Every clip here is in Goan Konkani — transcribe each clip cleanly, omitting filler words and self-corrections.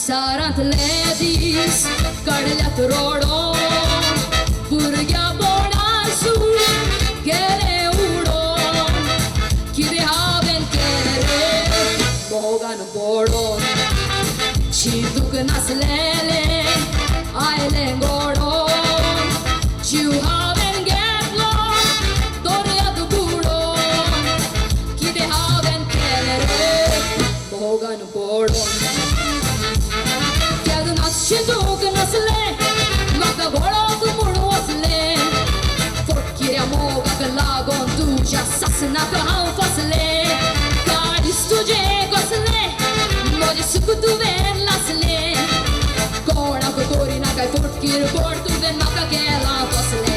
काजारांतले दीस काडल्यात रोडो, भुरग्यापणासून गेले उडोन. कितें हांवें केलें रे मोगान पडोन, चिंतूंक नासलेलें आयलें घडोन. जीव हांवें घेतलो दर्यांत बुडोन, कितें हांवें केलें रे मोगान पडोन. केन्नाच चिंतूंक नासलें म्हाका घोळोक म्हूण वचलें, फटकिऱ्या मोगाक लागोन तुज्या सासणाक हांव फसलें. काळीज तुजें कसलें म्हजें सूख तुवें लासलें, कोणाक करिना काय फटकीर पड तुवें म्हाका केलां कसलें.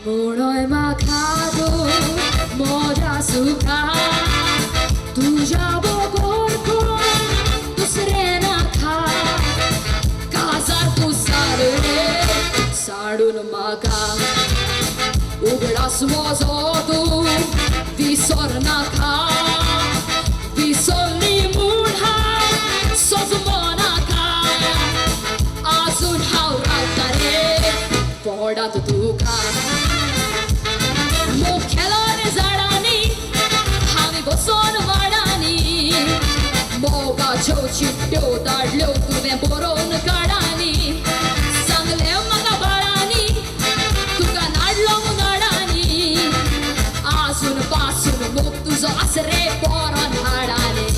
म्हणय म्हाका तूं म्हज्या सुखा, तुज्या बगर कोण दुसरें नाका. काजार तूं जालें रे साडून म्हाका, उगडास म्हजो तूं विसर नाका. विसरली म्हूण हांव सोजमो नाका, आजून हांव रावता रे पोडांत तुका. मोग केलो रे झाडांनी हांवें बसोन माडांनी, मोगाच्यो चिट्ट्यो धाडल्यो तुवें बरोवन काडांनी. सांगलें म्हाका बाळांनी तुका नाडलो मुनाडांनी, आजून पासून मोग तुजो आस रे पोरान हाडांनी.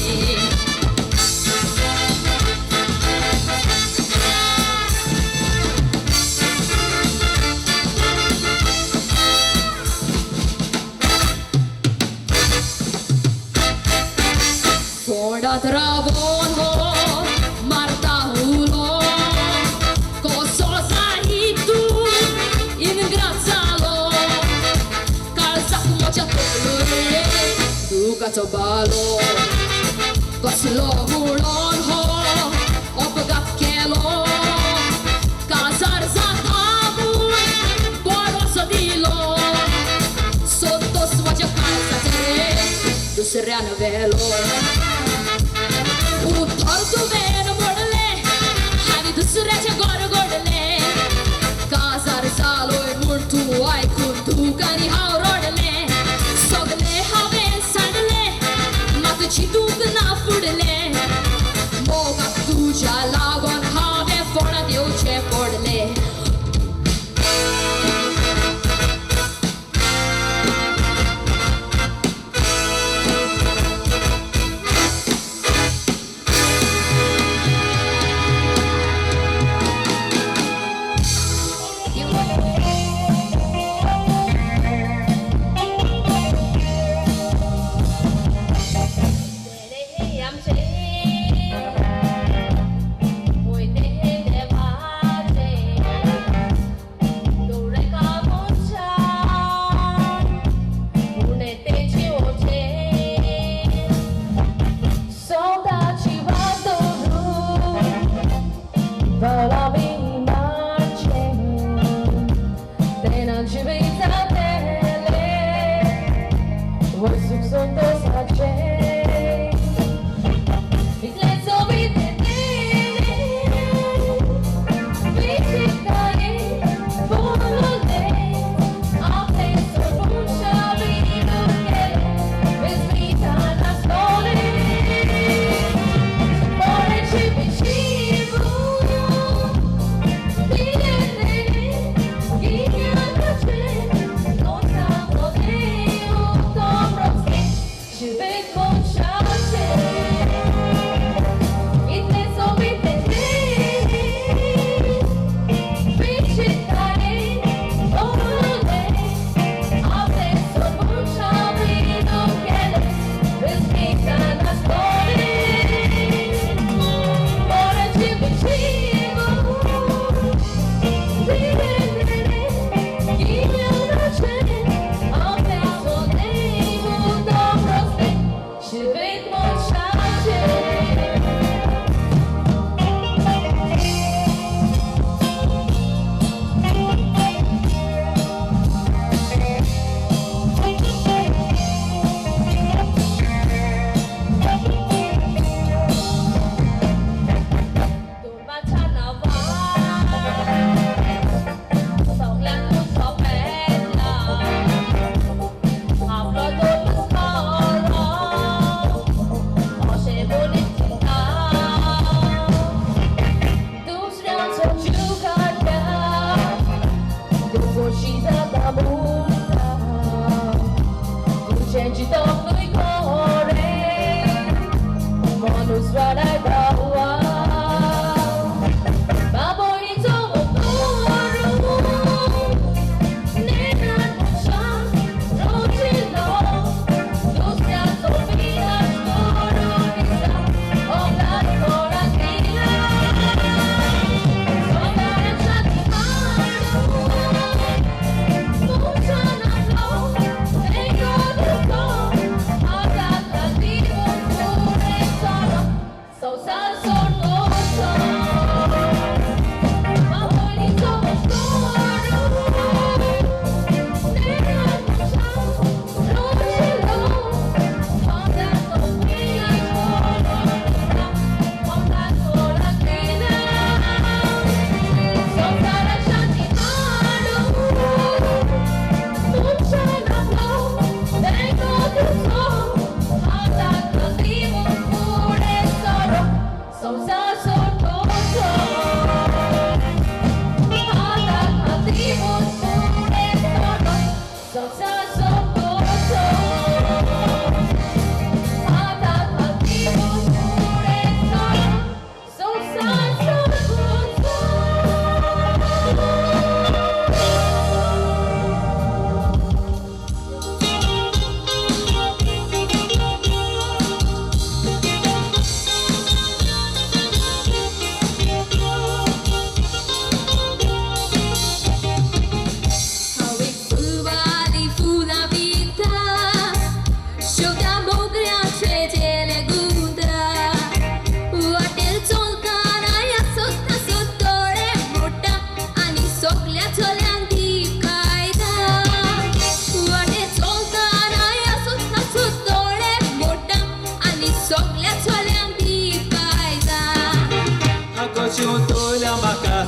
फोंडात रावोन हो मारता उलो, कसो जायत तूं इनग्रात जालो. काळजाक म्हज्या तोलो रे दुकाचो बालो, कसलो म्हणोन हो अपघात केलो. काजार जाता म्हूण बरोसो दिलो, संतोस म्हज्या काळजाचेर रे दुसऱ्यान व्हेलो. उतर तुवें म्हणलें हांवें दुसऱ्याचें घर घडलें, काजार जालोय म्हूण तूं आयकून दुकांनी हांव रडलें. सगलें हांवें सांडलें मात चिंतूंक ना फुडलें, मोगाक तुज्या लागोन हांवें फोंडांत येवचें पडलें.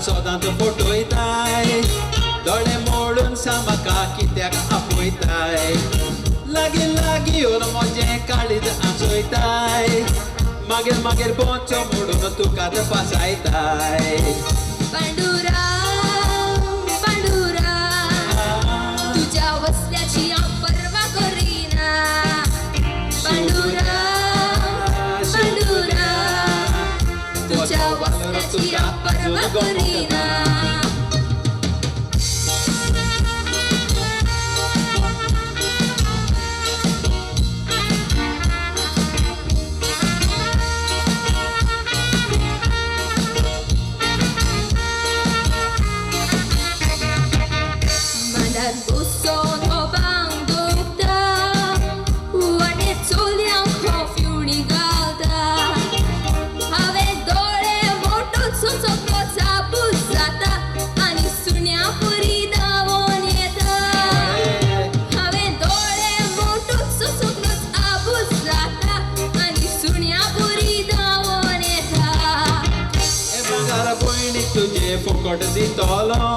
सदांत फटयताय दोळे मोडून सा म्हाका कित्याक आपयताय लागीं लागीं येवन म्हजें काळीज आसयताय मागीर मागीर बोचो मोडून तुका फसायताय. पांडुरा पांडुरा तुज्या वसल्याची हांव पर्वा करिना. पांडुरा पांडुरा तुज्या वसल्याची हांव पर्वा करिना. फुकट दितलो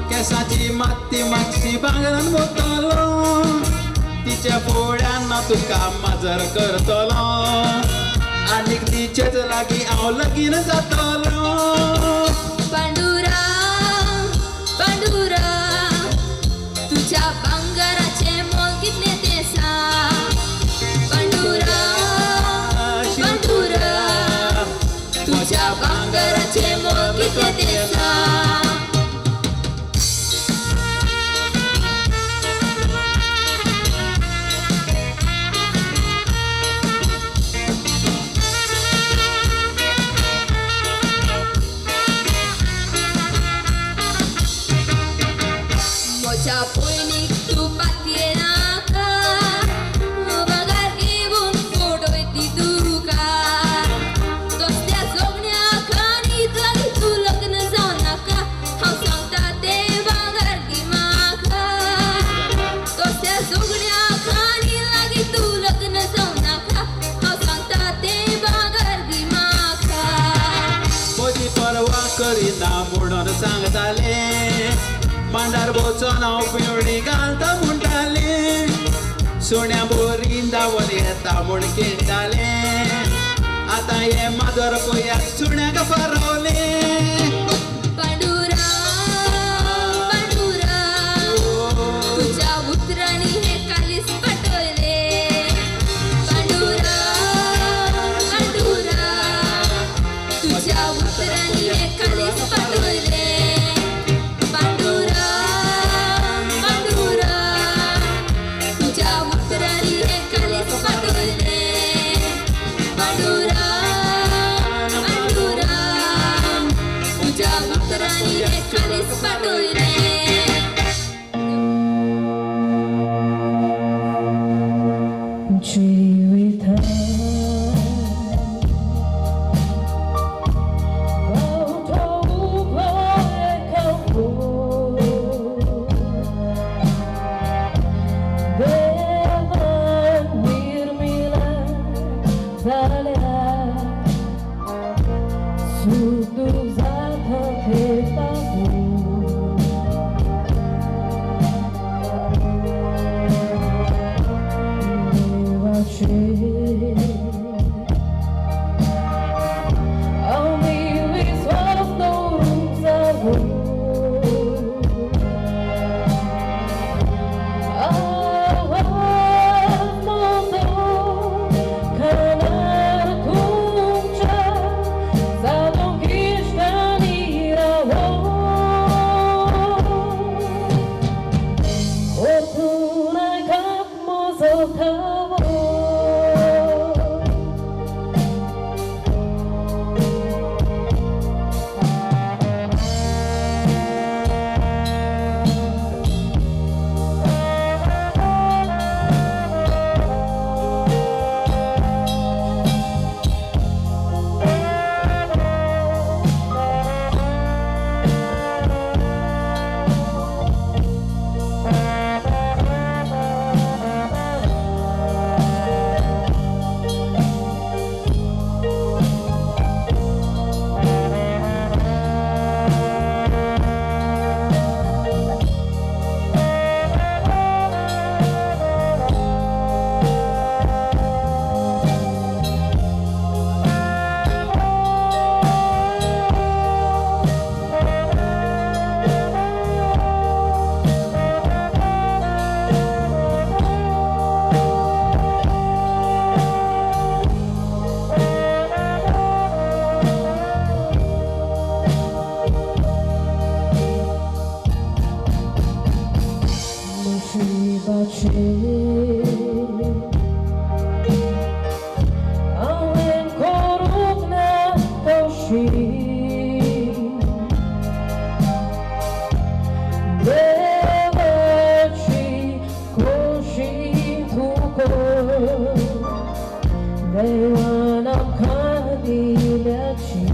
केसाची माती मातशी भांगरान वतलो तिच्या फुड्यान तुका माजर करतलो आनीक तिचेच लागीं हांव लगीन जातलो. पांडुरा पांडुरा तुज्या भांगराचें मोल कितलें तें सांग. पांडुरा पांडुरा तुज्या भांगराचें मोल कितलें तें सांग. म्हज्या पयलीक तूं पातयेनाका भांगर घेवन फटय ती तुका तसल्या जोगण्या आनी लागीं तूं लग्न जावं नाका हांव सांगता तें भांगर दी म्हाका. तसल्या जोगण्या आनी लागीं तूं लग्न जावं नाका हांव सांगता तें भांगर दी म्हाका. म्हजी पर्वा करिना म्हणून सांगतालें मांडार वचोन हांव पिवणी घालता म्हणटालें सुण्या बोरीन धांवन येता म्हूण खेळटालें आतां हें माजर पळयात सुण्याक फारावलें. पांडुरा पांडुरा तुज्या उतरांनी हें कालीस पाटयलें. पांडुरा पांडुरा तुज्या उतरांनी हें कालीस पाटयलें. पांडुरा पांडुरा तुज्या उतरांनी हें कालीस पाटयलें. पांडुरा पांडुरा नशिबाचे हांवें करूंक ना तशी देवाची खोशी तुका देवान आमकां दिल्याची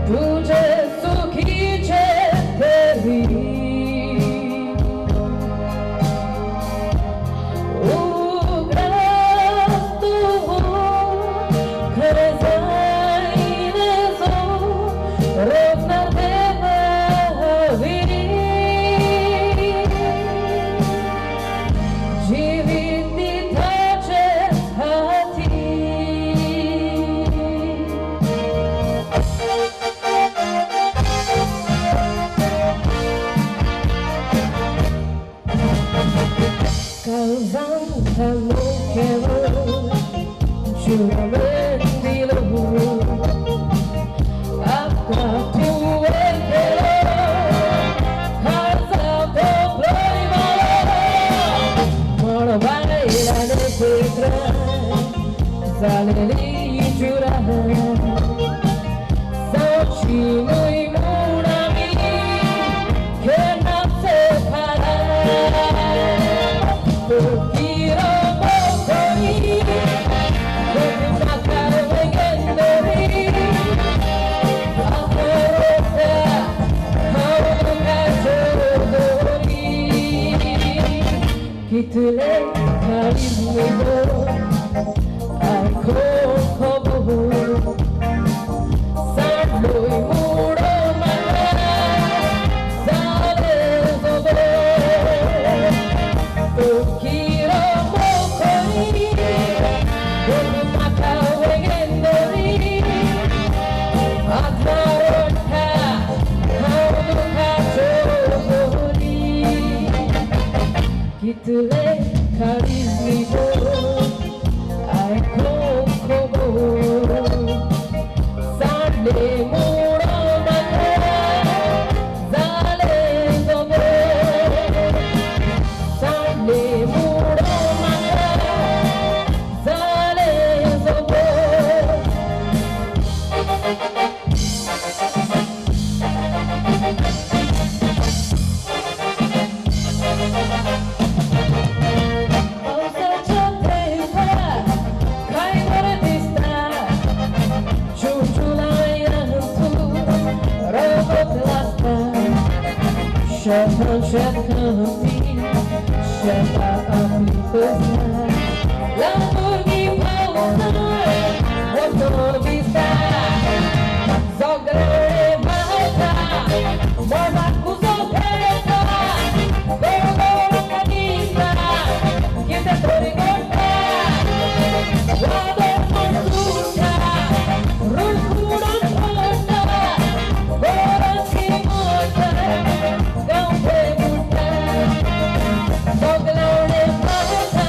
तुझे सुखीचे तरी उगडास तूं खरें जायना जो रोखना देवा विरी जिवीत दिताचेच हाती काळजांत मुखेल जुरामेंत दिलो अपघात तुवें केलो काळजाक धोपलोय मारलो म्हण बायलां नखेत्रां जालेली जुरां जावची न्हय म्हूण आमी केन्नाच फारां फकीरा मोखरी म्हाका वेगेंदरी आमरोता हांव तुका जोडोरी कितले काळीज आयकोन खबर सांडलोय मुडो म्हाका जालें जबर फकीरा मोखरी म्हाका वेगेंदरी आत्मारोठा हांव तुका जोडोरी कितले काळीज निवळ आयकोन खबर सांडले मुडो म्हाका जालें जबर सांडले मुडो म्हाका जालें जबर पावसाच्या तेंपार काय बरें दिसता जून जुलयान तूं रगत लागता शेतां शेतां ती शेतां आपली करता ल्हान भुरगीं पावसान वचोन दिसता सगळे भावता मनाक उजो खेळटा गोड गोड दिसता कितें तरी घडटा वादळ म्हण सुट्टा रुणकुडून पडटा गोराची मोडटा गांवठे बुडटा सगळें पावता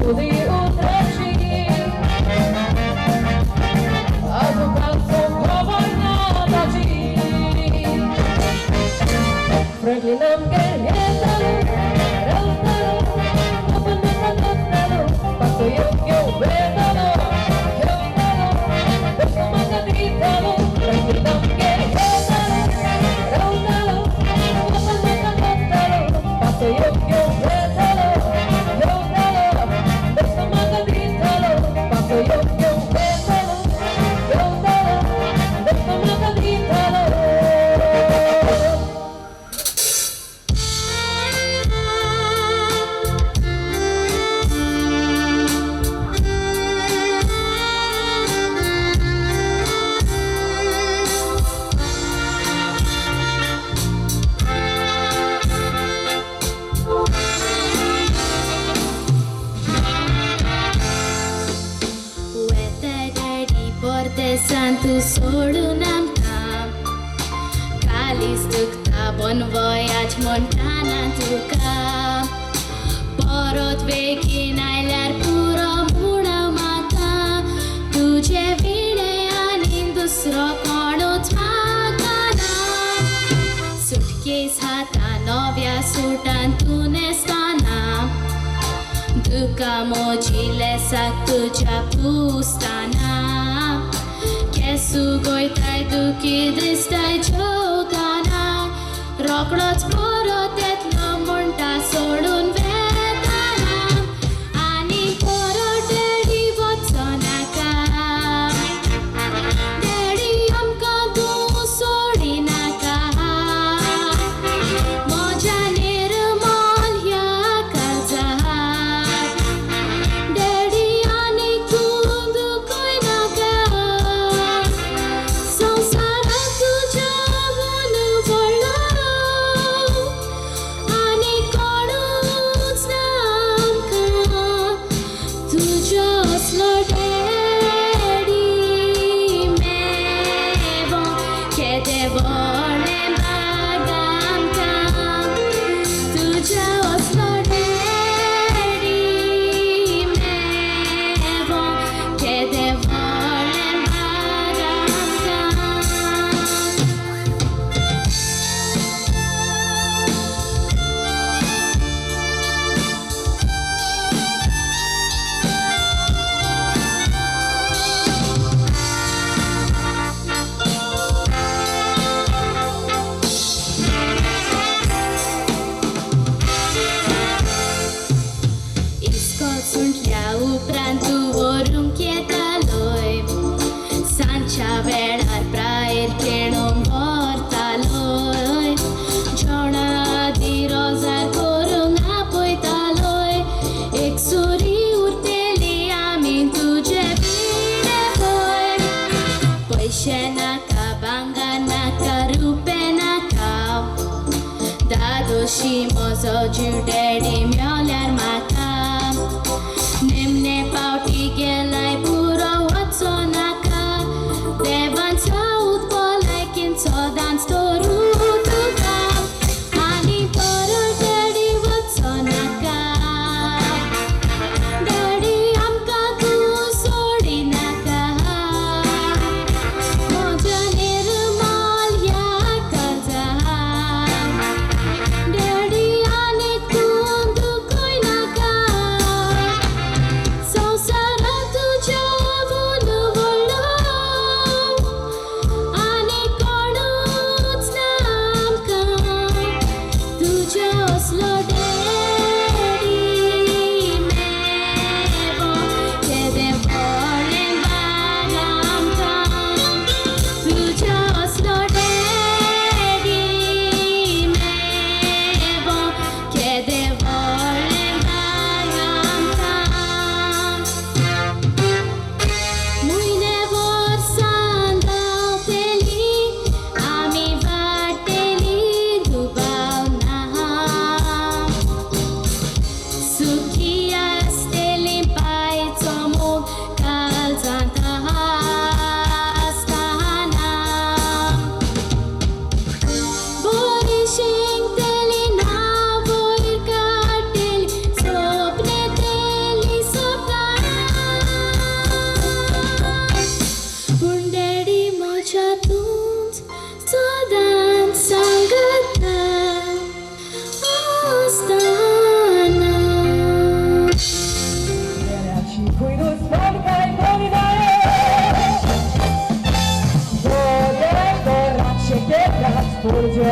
गोदी उतराची आजूबाजू खबर ना ताची फ्रँकलीन आमगेर येतालो रावतालो ओपन म्हाका करतालो पासो येवन घेवन वेतालो घेवतालो प्रस्न म्हाका दितालो फ्रँकलीन आमगेर येतालो रावतालो ओपन म्हाका करतालो पासो येवन घेवन वेतालो घेवतालो प्रस्न म्हाका दितालो पासो येवन घेवन वेतालो घेवतालो प्रस्न म्हाका दितालो. वता डॅडी परदेसान तूं सोडून आमकां कालीच दुखता बोनवयाच म्हणटा ना तुका परत बेगीन आयल्यार पुरो म्हूण म्हाका तुजे विणे आनी दुसरो कोणूच म्हाका ना सुटकेस हाता नव्या सुटान तूं न्हेसताना दुका मोजी लेसाक तुज्या पुसताना केसू गोयताय दुखी दिसताय जेवताना रोकडोच परत येतलो म्हणटा सोडून वेताना आनी परत डॅडी वचो नाका डॅडी आमकां तूं सोडिनाका म्हज्या निर्मल ह्या काळजाक डॅडी आनी तूं दुखय नाका संवसारांत तुज्या वन व्हडलो आनी कोणूच ना आमकां तुज्या असलो डॅडी मेवो केदें व्हडलें भाग आमकां तुज्या असलो डॅडी मेवो केदें व्हडलें भाग आमकां. इस्कोल सुटल्या उपरांत तूं व्हरूंक येतालोय सांजच्या वेळार प्रायर खेळोंक व्हरतालोय जेवणा आदी रोजार करूंक आपयतालोय एक सुरी उरतली आमी तुजे विणे पळय पयशे नाका भांगर नाका रुपे नाका दादोशी म्हजो जीव डॅडी मेवल्यार म्हाका निमणे पावटी गेलाय पुरो वचो नाका देवान सावत भलायकेन सदांच दवरूं तुका आनी परत डॅडी वचो नाका डॅडी आमकां तूं सोडिनाका म्हज्या निर्मल ह्या काळजाक डॅडी आनी तूं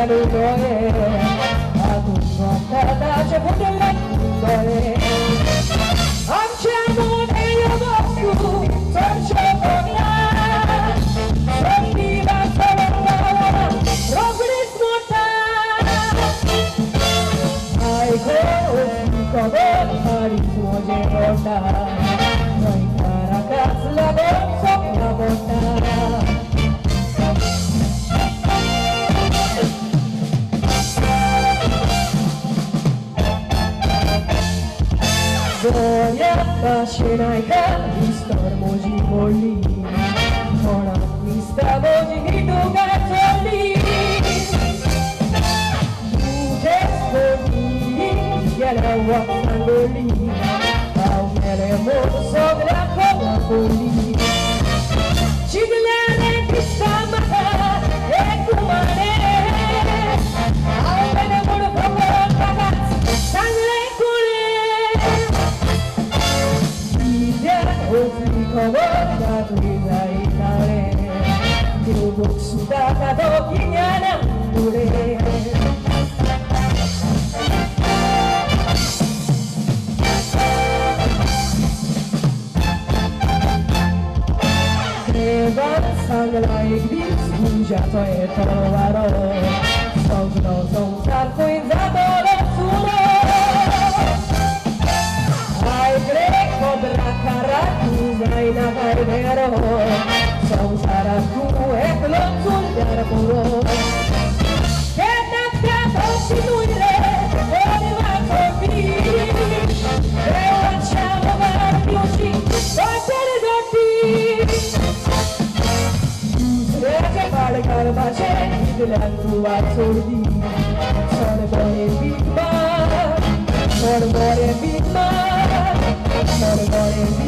दोळे हातून ताचे फुटले दोळे आमच्या मोठे वस्तू चडशो कोणा संदीपा रोगडीच मोठा आयको खबर हाडीच म्हजें मोठा न्हंयकाराकाच लागून सपना मोठा. गोंया भाशेन आयका विस्तर म्हजी व्हडली कोणाक दिसता म्हजी ही तुका चडली तुजेच कोणी गेल्या वचनांगोली हांव गेलें म्हूण सगळ्याक खबर पडली चिंतल्याने दिसता म्हाका एक कुमारे हांव गेलें म्हूण फकत म्हाकाच सांगलें कोणें ओसली खबर जातली जायतालें देव सुद्दां ताचो गिन्याना फुडें. देवान सांगला एक दीस उज्याचो येतलो वारो सगलो संवसार खंय जातलो चुरो आयकले खबराकारा तूं जायना काय भेरो संवसारात तूं एकलो चुलल्यार पुरो केन्ना त्या भोवती रे देवाचो देवाच्या मोगान पिवची वाटेर जोडटी दुसऱ्याचे पाड घालपाचें इतल्यान तूं वाट सोडली चड बरें बीक मार चड बरें बीक मार चड बरें.